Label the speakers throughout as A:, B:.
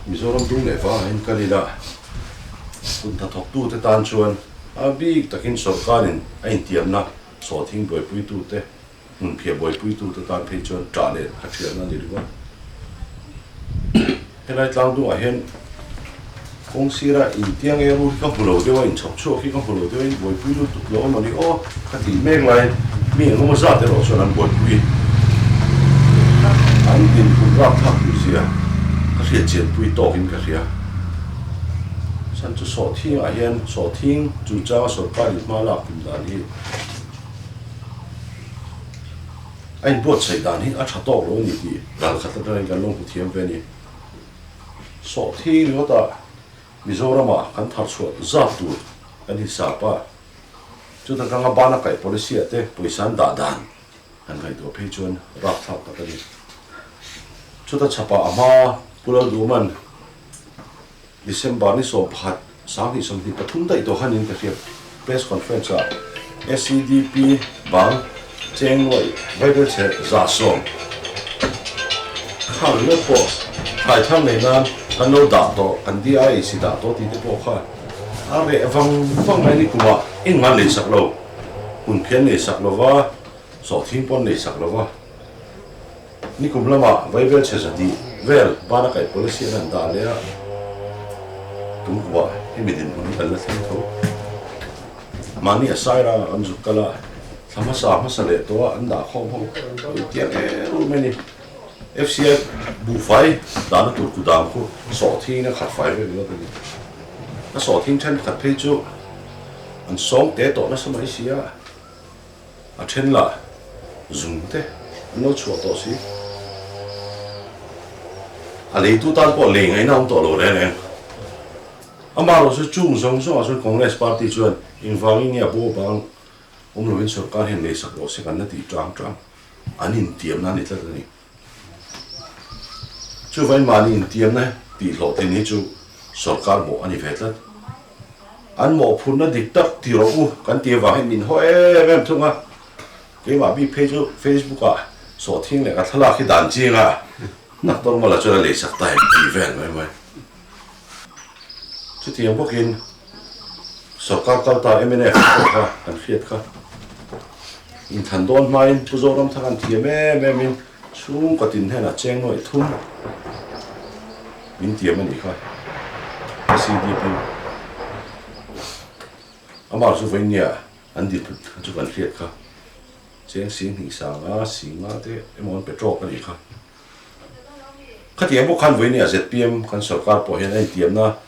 A: Mizoram dung leh vangah hian kal ila, kut hnathawktute tan chuan a bik takin sawrkarin a intiamna sawhthing buaipuitute, hmunphiah buaipuitute tan phei chuan ṭah leh a ṭhialna a ni ringawt. Helai tlang dungah hian kawng sira intiang e ru hi ka hmu lo deuh a, inchhawp chhuak hi ka hmu lo deuh a, in buaipui lut tuk lo amaw ni aw ka tih mek laiin mi engemaw zat erawh chuan an buaipui an dinhmun rapthlak tur zia ka hriat chianpui tawkin ka hria. Chhan chu sawhthingah hian sawhthing chungchanga sawrkar in hma lak tum dan hi A inbuatsaih dan hi a tha tawk lo a ni tih ral khat atangin kan lo hmu thiam ve a ni. Sawhthing ringawtah Mizoramah kan thar chhuah zat tur kan hisap a, chuta tanga bana kaih policy ah te pawisa an dah dan kan ngaihtuah phei chuan rapthlak tak a ni. Chuta chhapah a hma Pu Lalduhman December ni 11, 2023 daih tawh khanin ka hria press conference ah SEDP bang cheng nuaih vaibel chhe 110 kha ringawt pawh thlai thar nei nan kan lo dah tawh kan DIAC dah tawh tih te pawh kha a reh vang vang mai ni kumah engmah an nei sak lo hun phian nei sak lova sawhthing pawh an nei sak lova. Nikum lama vaibel chhe zahnih vel bana kaih policy an han dah leh a, tungkuah hemi dinhmun hi kan la thleng tho. Mahni a sai rangah kan zuk kal a, thla hmasa hmasa leh tawh a an dah khawm ho lo tiang em em mai a ni. FCI buhfai dahna tur kudang khu sawhthingin a khat fai vek ringawt a ni. A sawhthing thenkhat phei chu an sawng te tawh nasa mai si a. A then lah zung te an lo chhuah tawh si. A leitu tan pawh lei ngaihna a awm tawh lo reng reng. Amaherawh chu chung zawng zawngah chuan Congress party chuan engvangin nge a bo bang awm lovin sorkar hian leisak rawh se kan la tih tang tang an intiamna a ni tlat a ni. Chuvain mahni intiamna tih hlawhtlin hi chu sorkar mawh a ni ve tlat. An mawhphurhna dik tak ti rawh u kan ti avang hian min haw em em thung a. Keimah bik phei chu Facebook ah sawhthing leh ka thlalak hi dan ching a, doctor Mala chuan a leisak ta em tih vel mai mai. Chutiang bawkin sorkar kal ta mnf pawh kha kan hriat kha. Inthan dawn hmain Pu Zoramthang an thiam em em in chhungkaw tin hnenah cheng nuaih thum min tiam a nih kha SEDP amah chu vawinia an dil kha chu kan hriat kha cheng 20 sanga 50 te emaw an pe tawk a nih kha. Khatiang bawk khan vawinia zpm kan sorkar pawh hian a intiamna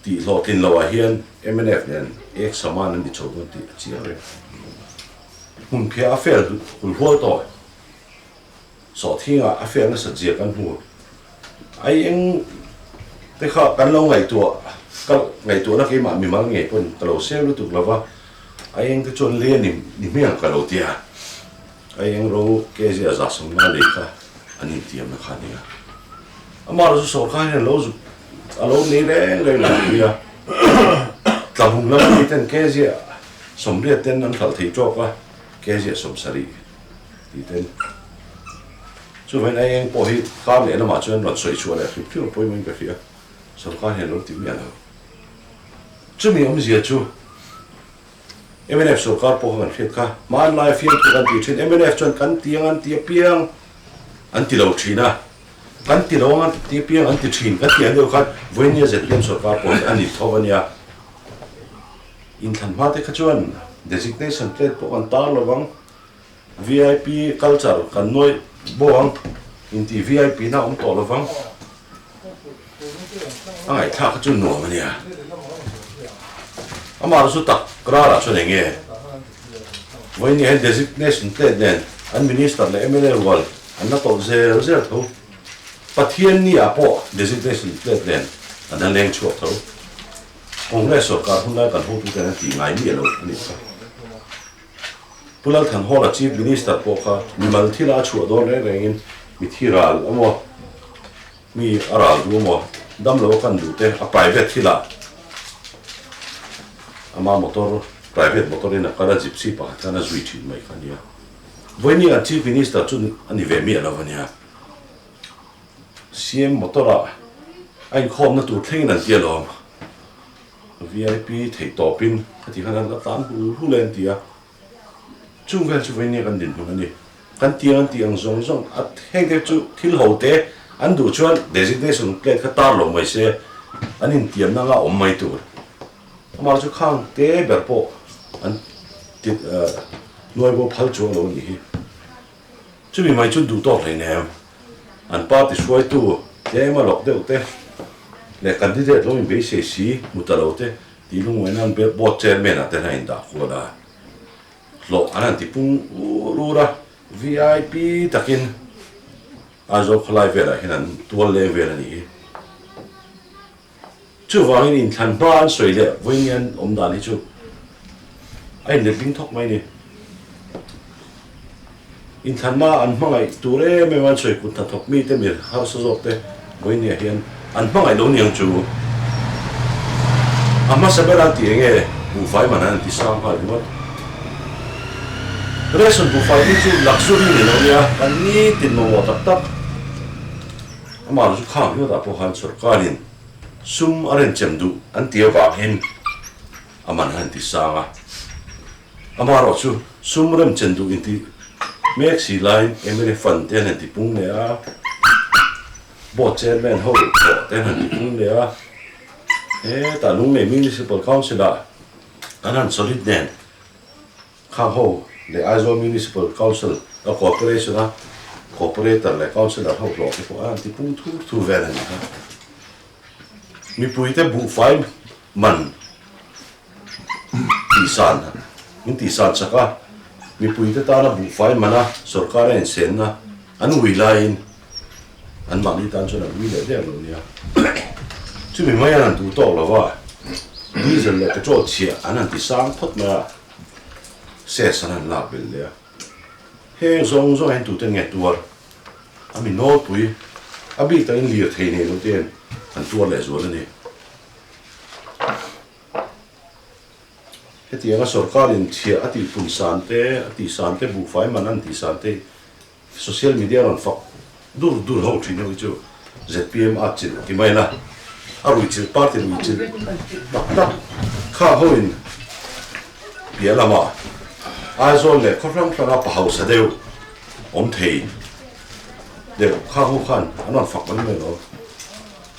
A: Tih hlawhtlin loh ah hian mnf nen ek saman an ni chho dawn tih a chiang reng. Hmunphiah a fel hul hual tawh. Sawhthingah a fel nasat zia kan hmu. Ai eng te kha kan lo ngaihtuah ka ngaihtuahna keimah mimal ngei pawn ka lo sel lutuk lova, ai eng te chuan le ni ni hmel ka lo tia. Ai eng ro kg a 150 lei kha an intiamna kha a nia. Amah chu sawrkar hian lo zuk a lo nei reng reng lo nia. Tlabung lam ami ten kg 80 ten an hralh thei tawk a, kg 70 tih ten. Chuvangin ai eng pawh hi kar leh lamah chuan rawn sawi chhuah leh hrip hrip a pawimawhin ka hria. Sawrkar hian lo ti miah lo. Chumi awmzia chu mnf sawrkar pawh kha kan hriat kha. Hmanlai fiamthu kan tih thin mnf chuan kan ti ang an ti apiang an ti lo thin a. Kan ti lo ang ti piang an ti thin kan tih ang deuh khan vawinia zpm sorkar pawh hi a ni tho a nia. Inthlan hma te kha chuan designation plate pawh kan tar lo vang, vip culture kan nuai bawk ang, intih vip na awm tawh lo vang. A ngaihthlak kha chu nuam a nia. Amah chu tak rarah chuan eng nge? Vawinia hian designation plate nen an minister leh mla rual an la tawlh zel zel tho. Pathian ni ah pawh designation plate nen an la leng chhuak tho. Congress sorkar hun lai kan hotuten an tih ngai miah lo a nih kha. Pu Lalthanhawla Chief Minister pawh kha mimal thila a chhuah dawn reng rengin mithi ral emaw mi a ral duh emaw damlo a kan duh te a private thilah ama motor private motor in a kal a gypsy pakhat khan a zui thin mai kha a nia. Vawiin an Chief Minister chu a ni ve miah lo a nia. CM motor ah. A inkhawmna tur thlengin an ti alawm. VIP theih tawpin khati khan an la tlan hul hul e an ti a. Chung vel chu vawinia kan dinhmun a ni. Kan tiang an tih ang zawng zawng a heng te chu thil ho te an duh chuan designation plate kha tar lo mai se an intiamna anga awm mai tur. Amah chu khang te ber pawh an ti hnuai bo phal chuang lo a nih hi. Chumi mai chu duh tawk hleinem. An party hruaitu tlema lawk deuh te leh candidate lo inbeisei si hmu ta lo te tih lungngaihna an board chairman ah te hian a indah kual a. Hlawh an han ti pung ur ur a, VIP takin Aizawl khawlai velah hian an tual leng vel a nih hi. Chuvangin inthlan hma an sawi leh vawiin awm dan hi chu a inletling thawk mai a ni. Inthlan hma an hmangaih tur em em a an sawi kut hnathawk mite mi harsa zawk te vawiin hian an hmangaih lo niang chu. A hmasa ber an tih eng nge buhfai man an ti sang nghal ringawt. Ration buhfai hi chu luxury ni lo nia, kan nitin mamawh tak tak. Amah chu khang ringawtah pawh khan sorkarin sum a renchem duh an ti avangin a man a han ti sang a. Amaherawh chu sum remchen duh inti mek si laiin mla fund te an han ti pung leh a, board chairman ho pawh te an han ti pung leh a, hetah Lunglei Municipal Council ah an han solid nen Khang ho leh Aizawl Municipal Council a Corporation a Corporator leh Councillor ho hlawh te pawh a an ti pung thur thur vel a ni kha. Mipuite buhfai man tihsan min tihsan chak a, mipuite tana buhfai mana sorkar a insenna an ui laiin an mahni tan chuan an ui leh der lo nia. Chumi mai an han duh tawk lo va, diesel leh petrol chhiah an han ti sang phawt mai a. Ses an han lak belh leh a, heng zawng zawng hian tute nge tuar? A mi nawlpui, a bik takin lirthei nei lo te hian an tuar leh zual a ni. Hetianga sorkarin chhiah a tihpun san te, a tihsan te, buhfai man an tihsan te hi Social media rawn fak dur dur ho thin ho hi chu zpm a chilh ti mai la, a rui chilh party rui chilh tak tak kha ho in piah lamah Aizawl leh khaw hrang hranga pa hausa deuh awm thei deuh kha ho khan an rawn fak mai mai lo.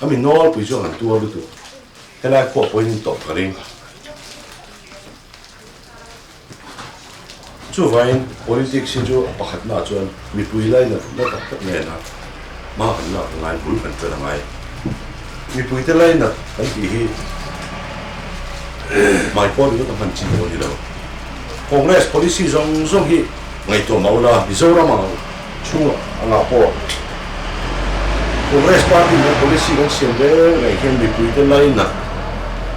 A: A mi nawlpui chu an tuar lutuk helai khuah pawhin in tawp ka ring. Chuvangin politics hi chu a pakhatnaah chuan mipui lainat na tak tak nena hma kan lak a ngai, bul kan ṭan a ngai. Mipuite lainat kan tih hi hmaikaw ringawt a hman chi pawh a ni lo. Congress policy zawng zawng hi ngaihtuah mah ula, Mizoram ang chhung angah pawh Congress party nen policy kan siam reng reng hian mipuite lainat,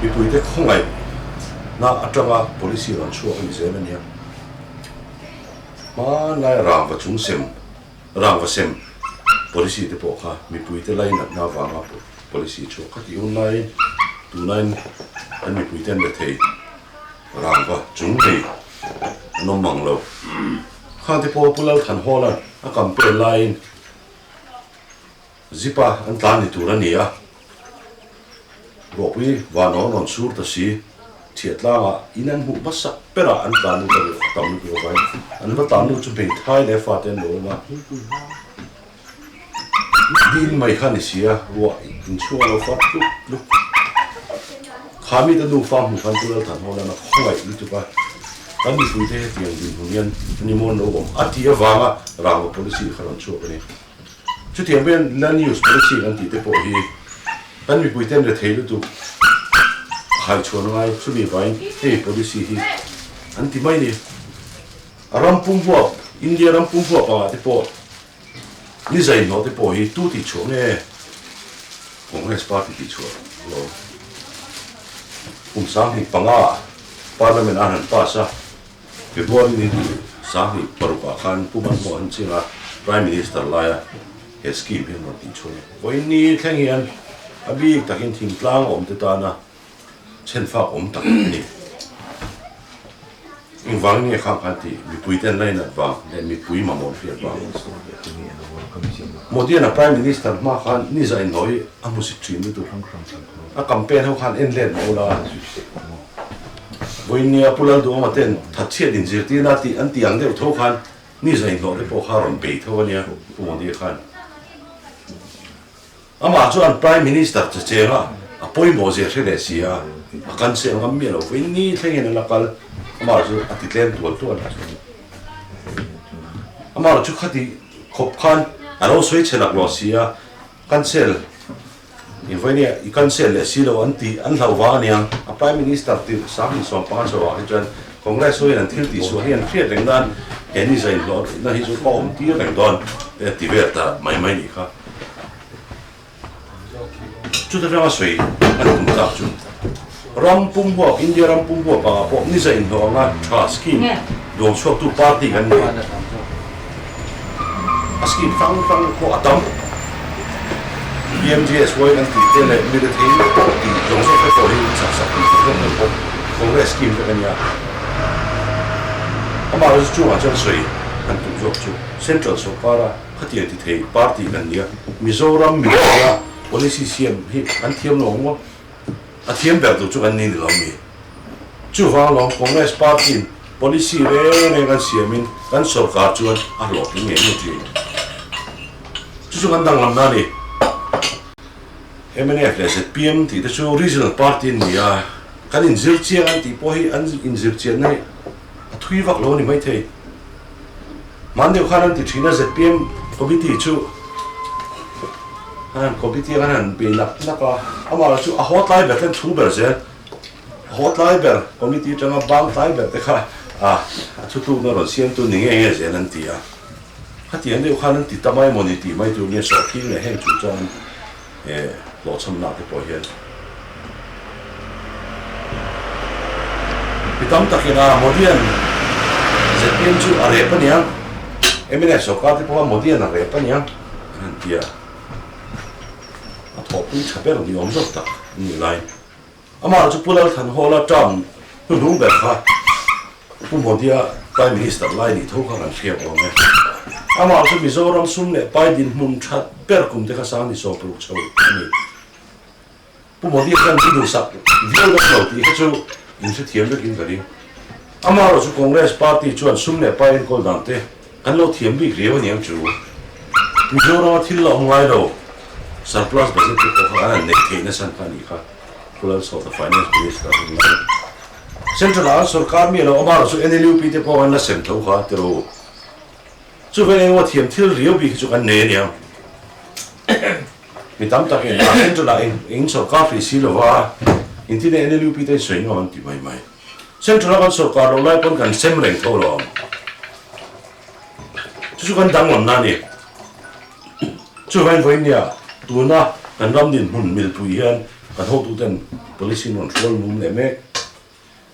A: mipuite khawngaih, Na atanga policy rawn chhuak a ni zel a nia. Hmanlai rangva chung sem, rangva sem policy te pawh kha mipuite lainatna avanga policy chhuak kha tih hun laiin tunain an mipuite an rethei rangva chung nei an awm mang lo. Khangte pawh Pu Lalthanhawla'n a campaign laiin Zip a an tlan ni tur a ni a, Ruahpui vanawng rawn sur ta si, Chhiahtlangah in an hmuh hmasa berah an tlan lut a ri tam lutuk avangin an va tlan lut chu hmeithai leh fate an lo awm a, dil mai kha a ni si a, ruah inchhung a lo far tluk tluk. Kha mite nufa hmuh khan Pu Lalthanhawla'n a khawngaih lutuk a, kan mipuite hetiang dinhmun hian a ni mawn lo awm a tih avanga rangva policy kha rawn chhuak a ni. Chutiang pawhin Land Use Policy kan tih te pawh hi kan mipuite an rethei lutuk haichhuan ngai chumi vangin hei policy hi an ti mai a ni. A ram pum huap, India ram pum huap angah te pawh ni zaihnawh te pawh hi tu tih chhuah nge Congress party tih chhuah lo. Kum 2005 Parliament an han pass a. February ni hnih 26 ah khan Pu Manmohan Singh-a Prime Minister laia he scheme hi an rawn tih chhuak a. Vawiin ni thleng hian a bik takin thingtlang awmte tana chhenfak awm tak a ni. Engvangin nge khang khan tih mipui ten lainat vang leh mipui mamawh hriat vang. Modi-a'n a Prime Minister hma khan ni za inhlawh hi a hmusit thin lutuk. A campaign ho khan en let mah ula. Vawiinnia Pu Lalduhawma ten thatchhiat inzirtirna tih an tih ang deuh tho khan ni za inhlawh te pawh kha rawn bei tho a nia Pu Modi-a khan. Amah chuan Prime Minister che chenga a pawimawh zia hre leh si a, a cancel ngam miah lo vawiin ni thlengin a la kal. Amah chu a ti tlem tual tual a. Amah chu khati khawp khan a lo sawi chhe laklawh si a, cancel i vawiin i cancel leh si lo an ti an hlauh vang aniang. A Prime Minister tirh 2015 chho ah hi chuan Congress hoin an thil tih suah hi an hriat reng nan he ni zain hlawhna hi chu ka awm tir reng dawn te a ti vel ta mai mai nih kha. Chuta ranga sawi an tum tak chu ram pum huap, India ram pum huap ah pawh ni zain hlawh anga tha scheme duang chhuaktu party kan nei. A scheme hrang hrang pawh a tam. PMGSY kan tih te leh mi rethei pawh tih zawng zawng te pawh hi in sak sak tih zawng zawng pawh Congress scheme vek a nia. Amaherawhchu chungah chuan sawi kan tum zawk chu Central sawrkara khatiang ti thei party kan nia. Mizoram mipuia policy siam hi an thiam lo ang maw? A thiam ber tur chu kan ni ni lo mi? Chuvang lawm Congress party in policy reng reng kan siamin kan sorkar chuan a hlawhtling ngei ngei thin. Chu chu kan danglamna a ni. Mnf leh zpm tih te chu regional party an ni a, kan inzir chiang an tih pawh hi an inzir chianna hi a thui vak lo a ni maithei. Hman deuh khan an ti thin a, zpm committee chu an han committee an han bei nak nak a, amah chu a haw tlai ber ten thu ber zel. Haw tlai ber committee atanga bang tlai ber te kha a thutlukna rawn siamtu ni nge nge zel an ti a. Khatiang deuh khan an ti ta mai mawni tih mai tur nge sawhthing leh heng chungchang hlawhchhamna te pawh hian mi tam takin a Modian zpm chu a rep aniang, mnf sorkar te pawh a Modian a rep aniang an han ti a. A thawhpui tha ber ni awm zawk tak an nih lai. Amah chu Pu Lalthanhawla term hnuhnung ber kha Pu Modi-a Prime Minister lai nih tho kha kan hriat awm e. Amah chu Mizoram sum leh pai dinhmun that ber kum te kha sang ni 60 chho a ni. Pu Modi-a khan i duhsak viau dawn lo tih kha chu in hrethiam vekin ka ring. Amaherawh chu Congress party chuan sum leh pai enkawl dan te kan lo thiam bik riau aniang chu. Mizorama thil la awm ngai lo, surplus budget te pawh kha an han neih theih nasa kha a nih kha, Pu Lalsawta Finance Minister hun lai. Central ah an sorkar mi a lo awm a, chu NLUP te pawh an la sem tho kha ti ro. Chuvang engemaw thiam thil riau bik hi chu kan nei aniang. Mi tam takin a Central ah eng sorkar hrih si lova engtin nge NLUP te sawi ngam an ti mai mai. Central a kan sorkar loh lai pawn kan sem reng tho lo ang. Chu chu kan danglamna a ni. Chuvain vawinia tuna kan ram dinhmun milpui hian kan hotuten policy in rawn hrual mum leh mek.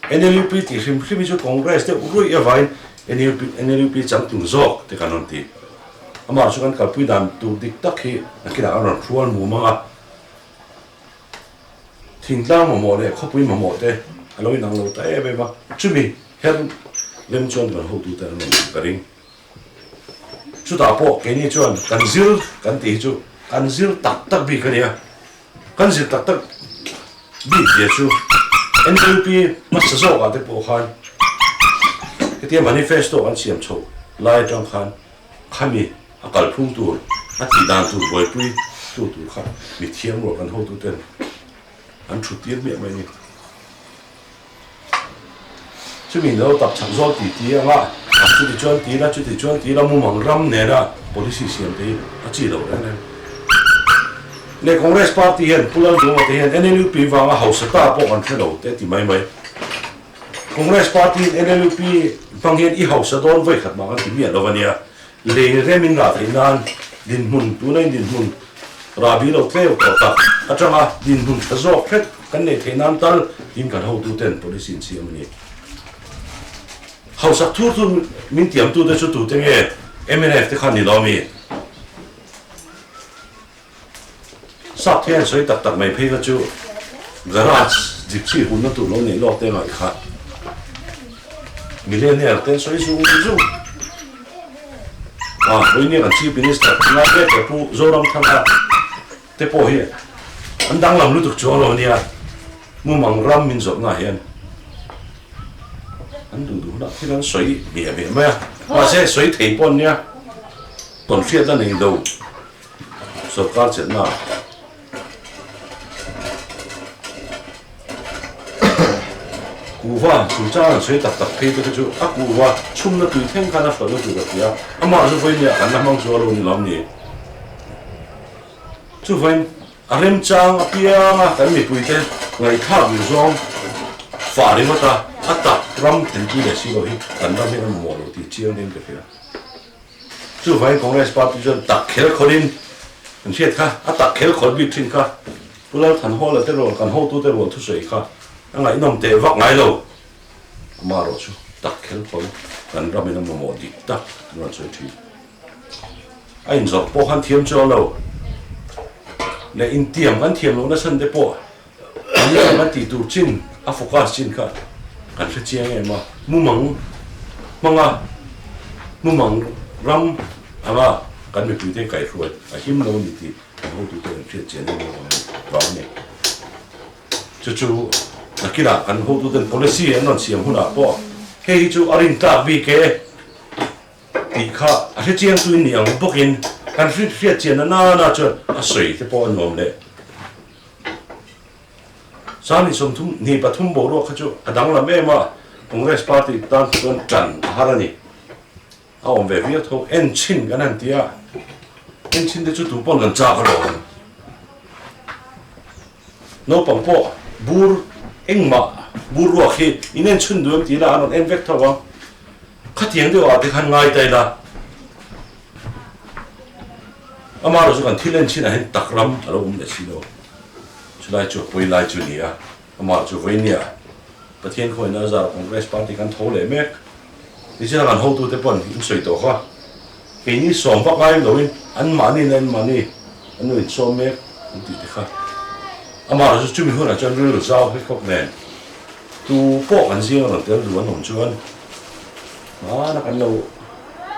A: NLUP tih hrim hrim hi chu Congress deuh ruih avain NLUP NLUP changtlung zawk te kan rawn ti. Amah chu kan kalpui dan tur dik tak hi nakinah kan rawn hrual mum ang a. Thingtlang mamawh leh khawpui mamawh te a lo inang lo ta em em a, chumi her lem chuan kan hotute an rawn tih ka ring. Chutah pawh keini chuan kan zir kan tih hi chu kan zir tak tak bik a nia, kan zir tak tak bik zia chu NLP hmasa zawkah te pawh khan hetia manifesto an siam chhoh lai atang khan khami A kalphung tur, a tih dan tur buaipui tu tur kha mi thiam ruah kan hotuten an thut tir hmiah mai a ni. Chumi lo tak chak zawl ti ti anga a chuti chuan ti ila, chuti chuan ti ila mumang ram nena policy siam te hi a chi lo reng reng. Leh Congress party hian Pu Lalduhawma te hian NLUP vanga hausa ta pawh kan hre lo te a ti mai mai. Congress party in NLUP hmang hian i hausa dawn vawi khat mah kan ti miah lo a nia. Lei rem in rah theih nan dinhmun tuna in dinhmun rahbi lo tleu tawh tak atanga dinhmun tha zawk hret kan neih theih nan tal in kan hotuten policy in siam a ni. Hausak thur thur min tiamtute chu tute nge mnf te khan ni lo mi? Sap hian sawi tak tak mai phei kha chu garage gypsy hunna tur lo neih lawk te ngaih kha. Millionaire te an sawi zung zung a, vawinia kan Chief Minister Ngai Mek leh Pu Zoramthanga te pawh hi an danglam lutuk chuang lo ania, mumang ram min zawrhna ah hian an duh duh hunah thil an sawi hmiah hmiah mai a, mahse sawi thei pawh an nia, tawnhriatna nei lo sorkar chelhna ah. Kuhva chungchang an sawi tak tak phei te kha chu a kuhva chhumna tui thleng khan a hralhna tur a ti a, amah chu vawiin ah kan la hmang chu a lo ni lo ni. Chuvain a remchang apianga kan mipuite ngaihthlak duh zawng fah ringawt a, a tak ram thlenpui leh si lo hi kan ram hian a mamawh lo tih chiang hian ka hria. Chuvain Congress party chuan tak khel khawlin an hriat kha, a tak khel khawl bik thin kha Pu Lalthanhawla te rual kan hotute rual thusawi kha a ngaihnawm teh vak ngai lo. Amaherawh chu tak khel khawl kan ramin a mamawh dik tak an rawn sawi thin. A inzawrh pawh khan thiam chuang lo leh intiam kan thiam loh nasa te pawh an ram an tih tur chin a focus chin kha kan hre chiang em a, mumang hmanga mumang ram anga kan mipuite kaihhruai a him lo a ni tih kan hotute kan hriat chian em em vang a ni. Chu chu nakinah kan hotuten policy an rawn siam hunah pawh hei hi chu a rintlak bik e. Tih kha a hre chiang chu in ni ang bawkin kan hriat hriat chian na nana chuan a sawi te pawh a nuam leh. Sani 30 ni pathum boruak kha chu a danglam em a, Congress party tan kha chuan tan a har a ni. A awm ve viau tho, en chhin kan han ti a, en chhin te chu tu pawn kan chak alawm. Naupang pawh bur engmah bur ruak hi in en chhun duh em tih lah an rawn en vek tho ang. Khatiang deuh ah te khan ngai ta ila, amaherawh chu kan thil en chinah hian tak ram a lo awm leh si lo. Chulai chu a pawi lai chu a ni a, amaherawh chu vawinia Pathian khawiin a zar Congress party kan tho leh mek. Tichuan kan hotute pawn in sawi tawh kha, keini sawm vak ngai loin anmahni leh anmahni an lo insawm mek an tih te kha. Amaherawh chu chumi hunah chuan rilru zau hlek khawp nen tu pawh kan zing a rawn tel duh an awm chuan hmana kan lo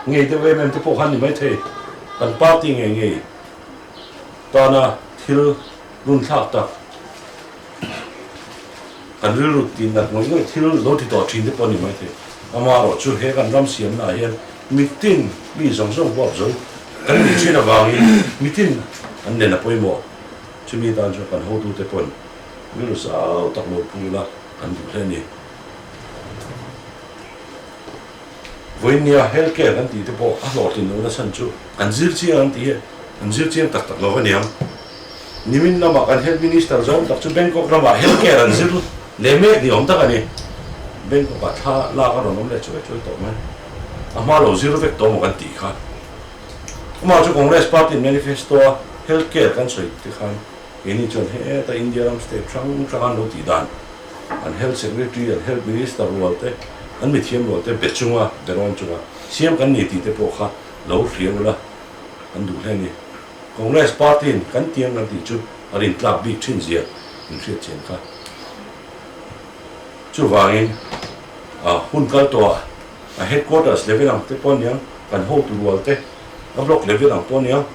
A: ngei deuh em em te pawh khan ni maithei. Kan party ngei ngei tana thil runthlak tak Kan rilru tih nat ngawih ngawih thil lo ti tawh thin te pawh a ni maithei. Amaherawh chu he kan ram siamna ah hian mitin mi zawng zawng huap zo kan nih thin avangin mitin an nen a pawimawh. Chumi tan chuan kan hotute pawn rilru zau tak lo pu ila kan duh hle a ni. Vawinia health care kan tih te pawh a hlawhtlin lohna chhan chu kan zir chiang an tih hi an zir chiang tak tak lo a niang. Nimin lamah kan health minister zawng tak chu Bangkok ramah health care an zir leh mek ni awm tak a ni. Bangkok ah thla lak a rawn awm leh chuai chuai tawh mai. A hma lo zir vek tawh maw kan tih kha. Amah chu Congress party manifesto a health care kan sawi te khan keini chuan heta India ram state hrang hrang an lo tih dan an health secretary, an health minister rual te, an mithiam rual te be chunga, be rawn chunga siam kan ni tih te pawh kha lo hria ula an duh hle a ni. Congress party in kan tiang kan tih chu a rintlak bik thin zia in hriat chian kha. Chuvangin a hun kal tawhah a headquarters level ang te pawh aniang, kan hotu rual te, a block level ang pawh aniang,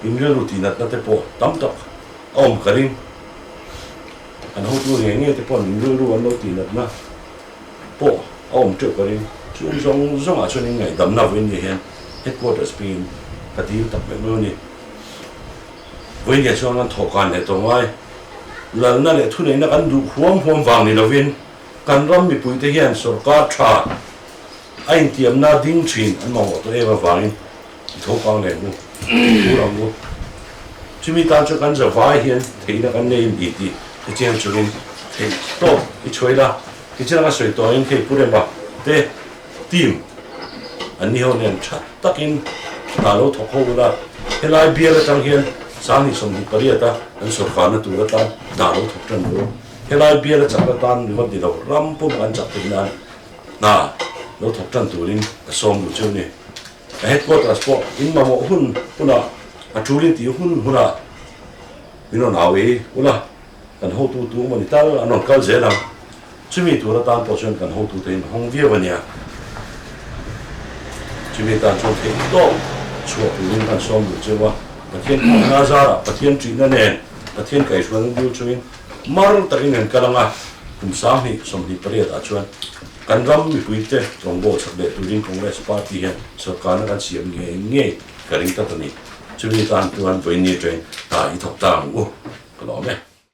A: in rilru tihnatna te pawh tam tak a awm ka ring. An hotu ngei ngei te pawh an rilru an lo tihnatna pawh a awm teuh ka ring. Chung zawng zawngah chuan in ngaihdamna vawiin ni hian headquarters pingin ka dil tak mek mai a ni. Vawiin hian chuan kan thawhkan leh tawh ngai. Lalna leh thuneihna kan duh huam huam vang ni lovin kan ram mipuite hian sorkar tha a intiamna ding thin an mamawh tawh em avangin I tho kang leh ang u, i phur ang u. Chumi tan chu kan zavai hian theihna kan nei in tih i chiang chungin theih tawp i chhuai la. Tichuan a sawi tawhin hei Pu Rema te team an ni ho nen tha takin hna lo thawk ho ula, helai bial atang hian 2028 a an sawrkarna tur atan hna lo thawk tan ru. Helai bial a chak atan ringawt ni lo, ram pum an chak theih nan hna lo thawk tan turin ka sawm duh chu a ni. A headquarters pawh in mamawh hun hunah a tul in tih hun hunah min rawn au i ula, kan hotu tu emaw ni tal an rawn kal zel ang. Chumi tur atan pawh chuan kan hotute in hawng viau a nia. Chumi tan chuan theih tawp chhuah turin kan sawm duh cheu a, Pathian kawngna zarah Pathian ṭihna nen Pathian kaihhruaina dil chungin mar takin kan kal ang a, kum 20 28 ah chuan kan ram mipuite rawngbâwl chak leh turin Congress Party hian sorkarna kan siam ngei ngei ka ring tlat a ni. Chumi tan chuan vawiin ni aṭangin hna i thawk ta ang u ka lawm e.